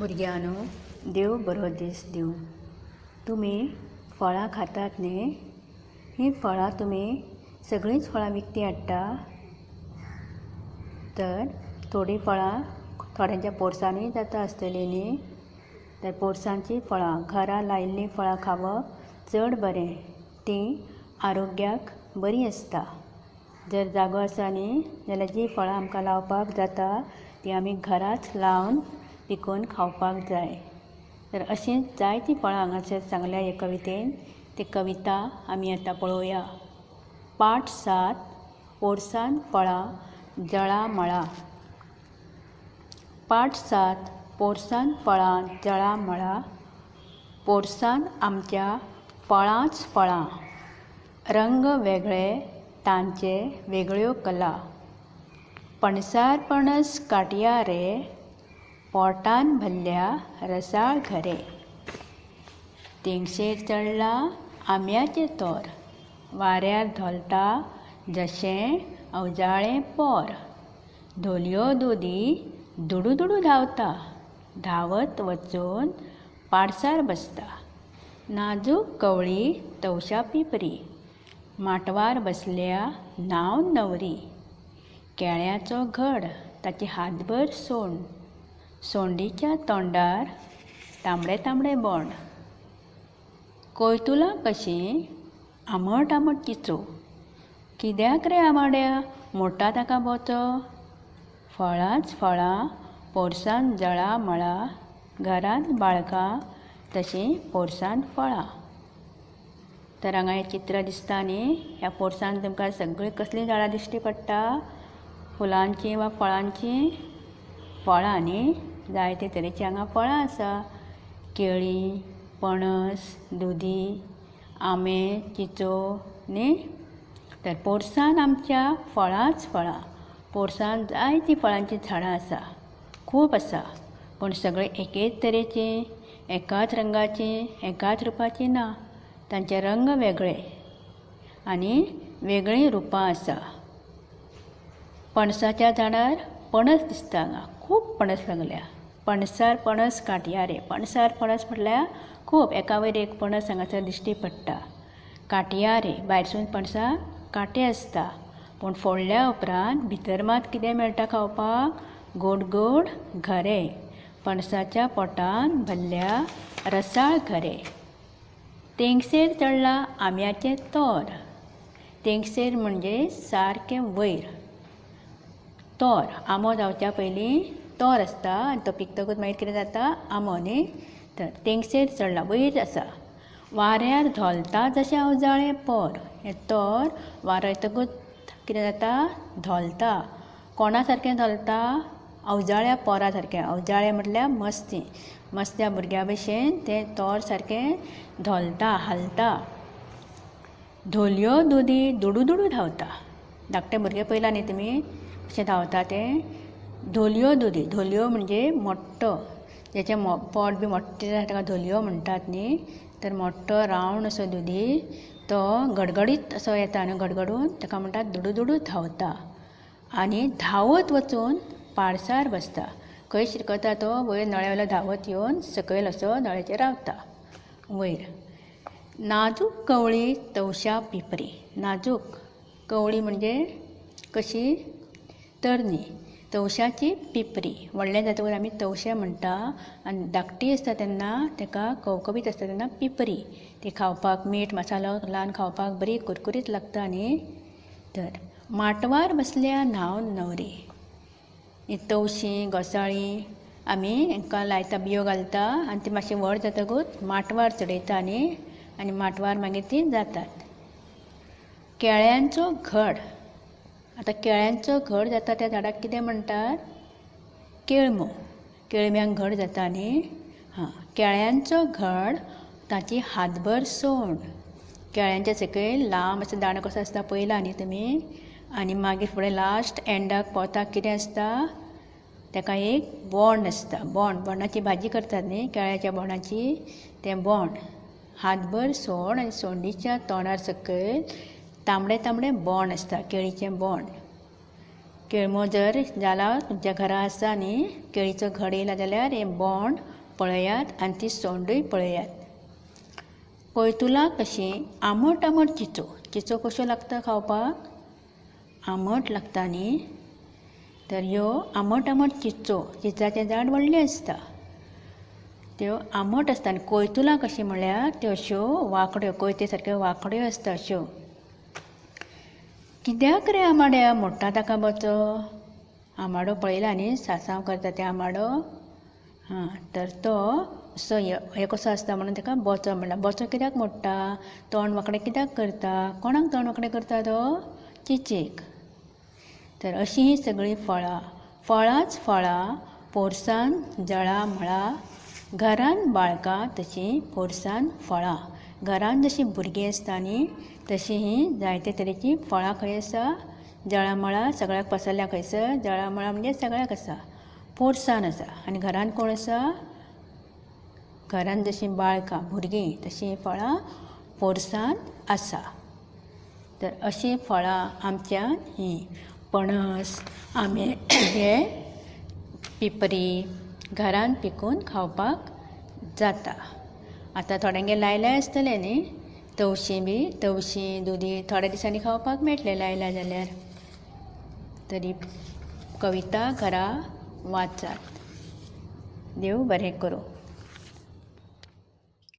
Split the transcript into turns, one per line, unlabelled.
भुरग्यांनो, देव बरो दीस दिवं. तुमी फळां खातात न्ही? हीं फळां तुमी सगळींच फळां विकतीं हाडटा? तर थोडीं फळां थोड्यांच्या पोरसांनीय जाता आसतलीं न्ही? तर पोरसांचीं फळां, घरा लायिल्लीं फळां खावप चड बरें. तीं आरोग्याक बरीं आसता. जर जागो आसा न्ही जाल्यार जीं फळां आमकां लावपाक जाता तीं आमी घराच लावन पिकोवन खावपाक जाय. तर अशींच जायतीं फळां हांगासर सांगल्या हे कवितेन. ती कविता आमी आतां पळोवया. पाठ 7, पोरसान फळां जळामळा. पाठ 7, पोरसान फळां जळामळा. पोरसान आमच्या फळांच फळां, रंग वेगळे तांचे वेगळ्यो कला. पणसार पणस काटया रे, पोटान भरल्या रसाळ घरे. तेंगशेर चडला आंब्याचें तोर, वाऱ्यार धोलता जशें अवजाळें पोर. धोलयो दुदी दुडू दुडू धांवता, धांवत वचून पाडसार बसता. नाजूक कवळी तवशा पिपरी, माटवार बसल्या न्हावन न्हवरी. केळ्याचो घड ताचे हातभर सोंड, सोंडीच्या तोंडार तांबडे तांबडे बोंड. कोयतुलां कशीं आंबट आंबट चिंचो, कित्याक रे आंबाड्या मोडटा ताका बोचो. फळांच फळां पोरसान जळामळा, घरांत बाळकां तशीं पोरसान फळां. तर हांगा हें चित्र दिसता न्ही, ह्या पोरसान तुमकां सगळीं कसलीं झाडां दिश्टी पडटा? फुलांचीं वा फळांचीं. फळां न्ही, जायते तरेचीं हांगा फळां आसा. केळीं, पणस, दुदी, आंबे, चिंचो न्ही. तर पोरसान आमच्या फळांच फळां. पोरसान जायतीं फळांचीं झाडां आसा, खूब आसा. पूण सगळीं एकेच तरेचीं, एकाच रंगाचीं, एकाच रुपाचीं ना. तांचे रंग वेगळे आनी वेगळीं रुपां आसा. पणसाच्या झाडार पणस दिसता हांगा, खूब पणस लागल्या. पणसार पणस काटया रे. पणसार पणस म्हटल्यार खूब एका वयर एक पणस हांगासर दिश्टी पडटा. काटया रे, भायरसून पणसाक कांटे आसता, पूण फोडल्या उपरांत भितर मात कितें मेळटा खावपाक? गोड गोड घरे. पणसाच्या पोटान भरल्या रसाळ घरे. तेंगशेर चडला आंब्याचें तोर. तेंगशेर म्हणजे सारकें वयर. तोर आंबो जावच्या पयलीं तोर आसता आनी तो पिकतकूच मागीर कितें जाता? आंबो न्ही. तर तेंगशेर चडला, वयर आसा. वाऱ्यार धोलता जशें अवजाळें पोर. हें तोर वारो येतकूच कितें जाता? धोलता. कोणा सारकें धोलता? अवजाळ्या पोरा सारकें. अवजाळें म्हटल्यार मस्ती, मस्त्या भुरग्या भशेन तें तोर सारकें धोलता, हालता. धोलयो दुदी दुडू दुडू धांवता. धाकटे भुरगे पळयला न्ही तुमी कशें धांवता तें? धोलयो दुदी, धोलयो म्हणजे मोठो, जेचें पोट बी मोठें जाता ताका धोलयो म्हणटात न्ही. तर मोठो रावंड असो दुदी तो गडगडीत असो येता आनी गडगडून ताका म्हणटात दुडू दुडू धांवता. आनी धांवत वचून पाडसार बसता. खंय शिरकता तो? वयर नळ्या वयलो धांवत येवन सकयल असो नळ्याचेर रावता वयर. नाजूक कवळी तवशा पिपरी. नाजूक कवळी म्हणजे कशी? तरणी. तवशाची पिपरी. व्हडलें जातकूच आमी तवशें म्हणटा आनी धाकटी आसता तेन्ना ताका कवकवीत आसता तेन्ना पिपरी. ती खावपाक मीठ मसालो लावन खावपाक बरी कुरकुरीत लागता न्ही. तर माटवार बसल्या न्हावन न्हवरी. ही तवशीं घोसाळीं आमी हांकां लायता, बियो घालता आनी ती मातशी व्हड जातकूच माटवार चडयता न्ही, आनी माटवार मागीर तीं जातात. केळ्यांचो घड. आतां केळ्यांचो घड जाता त्या झाडाक कितें म्हणटात? केळमो. केळम्यांक घड जाता न्ही. हां, केळ्यांचो घड ताची हातभर सोंड. केळ्यांच्या सकयल लांब असो दांडो कसो आसता पळयला न्ही तुमी? आनी मागीर फुडें लास्ट एंडाक पोताक कितें आसता? ताका एक बोंड आसता. बोंड, बोंडाची भाजी करतात न्ही, केळ्याच्या बोंडाची. तें बोंड हातभर सोंड आनी सोंडीच्या तोंडार सकयल तांबडे तांबडे बोंड आसता, केळीचें बोंड. केळमो जर जाला तुमच्या घरा आसा न्ही, केळीचो घड येयला जाल्यार हें बोंड पळयात आनी ती सोंडूय पळयात. कोयतुलां कशीं आंबट आंबट चिंचो. चिंचो कश्यो लागता खावपाक? आंबट लागता न्ही. तर ह्यो आंबट आंबट चिंचो, चिंचाचें झाड व्हडलें आसता, त्यो आंबट आसता. आनी कोयतुलां कशीं म्हळ्यार त्यो अश्यो वांकड्यो, कोयते सारक्यो वांकड्यो आसता अश्यो. कित्याक रे आंबाड्या मोडटा ताका बोचो? आंबाडो पळयला न्ही, सासांव करता ते आंबाडो. हां, तर तो असो हे कसो आसता म्हणून ताका बोचो म्हणला. बोचो कित्याक मोडटा? तोंड वांकडें कित्याक करता? कोणाक तोंड वांकडें करता तो? चिंचेक. तर अशीं हीं सगळीं फळां. फळांच फळां पोरसान जळा मळा, घरान बाळकां तशीं पोरसान फळां. घरान जशीं भुरगीं आसता न्ही तशीं हीं जायते तरेचीं फळां खंय आसा? जळामळा सगळ्याक पसरल्या. खंयसर? जळामळा म्हणजे सगळ्याक आसा, पोरसान आसा. आनी घरान कोण आसा? घरान जशीं बाळकां भुरगीं तशीं फळां पोरसान आसा. तर अशीं फळां आमच्यान हीं पणस, आंबे हे पिपरी घरान पिकोवन खावपाक जाता. आतां थोड्यांगेर लायल्याय आसतले न्ही तवशीं बी, तवशीं दुदी थोड्या दिसांनी खावपाक मेळटलें लायल्या जाल्यार. तरी कविता घरा वाचात. देव बरें करूं.